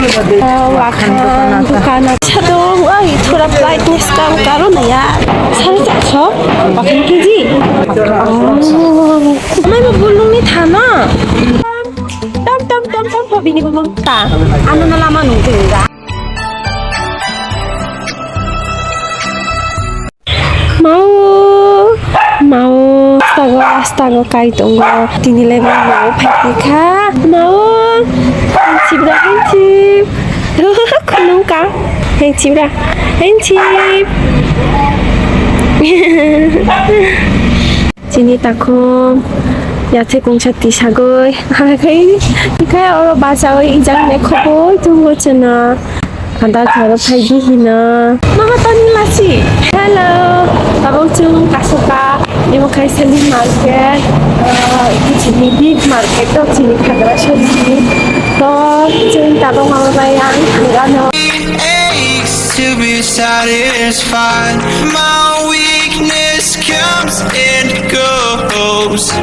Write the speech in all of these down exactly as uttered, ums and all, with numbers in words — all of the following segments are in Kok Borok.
Wakhan dukan. Sadong, oi, thora brightness kam karo na ya. Sare satso, wakhan kg. Oh. Mai bo bulung ni thana. Tam, tam, tam, tam, pabini bulung ta. Ano na lama nung tengga. Mao, mao, astago, astago kai tongo. Tini le bo mao phaikha. Mao, hanchibra, hanchib. Khunungka. Hanchibra, hanchib. Chini takhum yathai kungsa tisagwi. Hakhai, hakhai oro bachawi ijak ne khoboi tongo chwna. Ada khoro phaidi hino. Mama tani lasi. Hello. Tabuk chwng kasoka. Imo khai sani market. Ah, chini big market to chini khagra sani. To chwng tabuk mama bai ang thangano. Aches to be satisfied. My weakness comes and goes.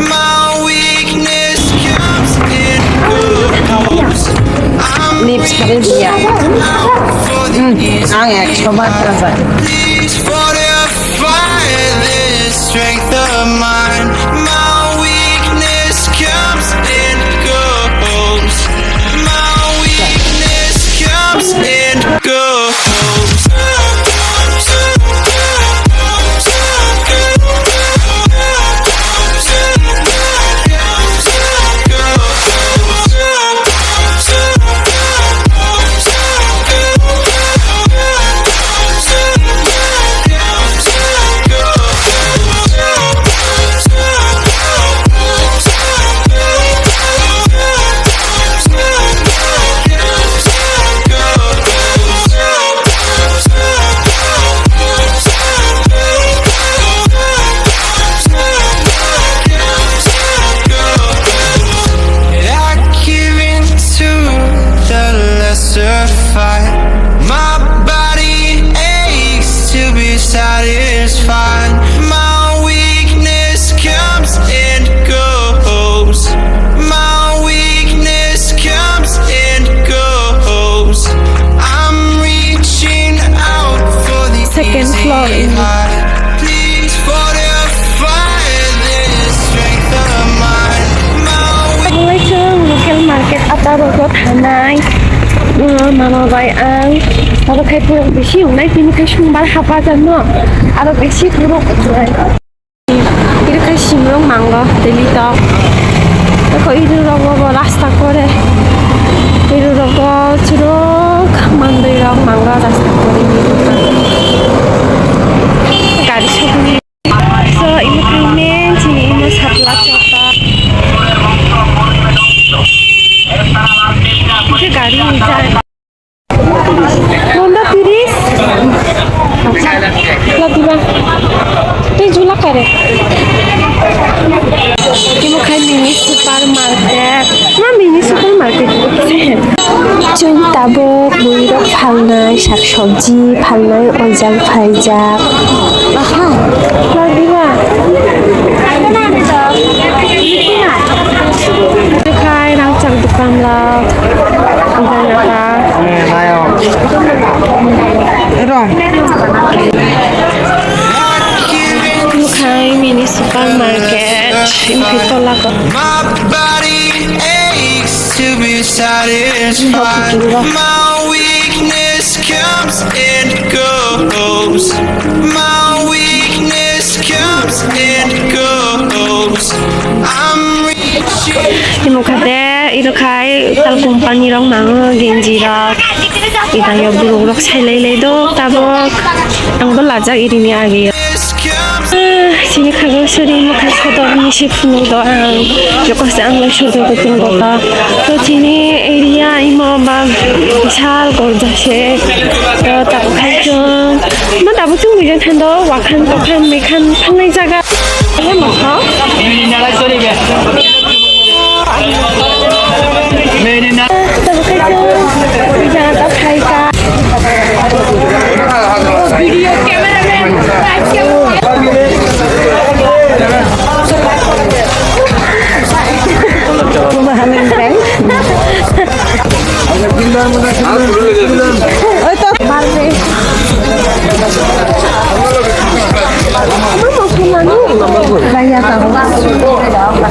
My weakness comes and goes. I'm Lips kare diya. Hmm, ang ekso bar kara jai. Please fortify this strength of mine. My weakness comes and goes. My weakness comes and goes. I give in to the lesser fight. My body aches to be satisfied. My weakness comes and goes. My weakness comes and goes. I'm reaching out for the Second floor easy in high. Please fortify this strength of mine. My Assalamualaikum, local market ata rogo thanai. Mama bai ang abo khai pura bisi unai, tini khai sumbar hapa jano. Aro bisi pura unai. Iri khai simrok mango daily tok. Toko iru rogo bo rasta kore. Iru rogo churok mandoi rok mango rasta kore ni. Gari sokni. So, imo khai men chini imo sapla chokka. Ike gari rijak. Honda tiris. Latiba. Tei jula kare. Imo khai mini supermarket. Ma mini supermarket. Chwng tabuk bwrwirok phalnai, sak sobji phalnai, o jang phaijak. Aha. Latiba. Khai rangchak dukan lak. Ujang apa? Rom. Mukhai mini supermarket. Ini tola ko. My body aches to be satisfied. My weakness comes and goes. My weakness comes and goes. I'm reaching. Imo khate, ino khai tal company rok nango, genji rok. Ita yo borok rok sai lai lai do, tabok. Ang bo lajak irini age. Ah, sini khago suri mokha sodor ni si phunuk do ang. Joko se ang lai sodor ko pin bota. To chini area imo ba bisal gorja se. To tabuk khai chwng. Ma tabuk chwng buijan thando, wakhan tokhan mekhan thangnai jaga. Ele mokha. Tabuk khai chwng buijan ta phaika. Video cameraman.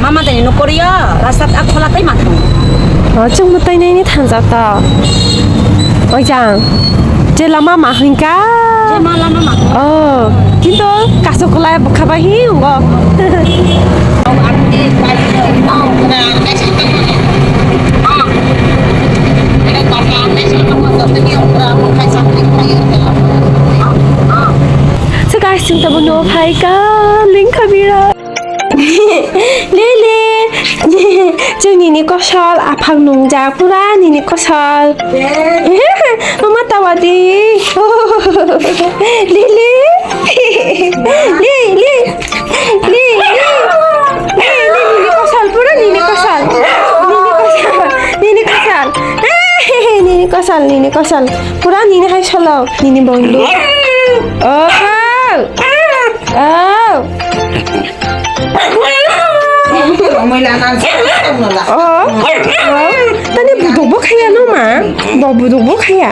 Mama tani no koriya, rasta a khola tai ma thang. O, chwng mwtai naini thangjak to. Oi jang. Je lama ma hwnkha. Je ma lama ma. O, kintu kasu kwlai bwkha bai hi wngo. So guys, chwng tabuk no phaikha, lengkha bira. Lili, chwng nini kosol, aphang nungjak, pura nini kosol. Mama tawadi. Lili. Li, li. Li, li. Li, li, nini kosol, pura nini kosol. Nini kosol. Nini kosol. Nini kosol, nini kosol. Pura nini hai solo, nini bondhu. Oh. Oh. Oh. Oh. Tani buduk bo khaya no ma. Bo buduk bo khaya.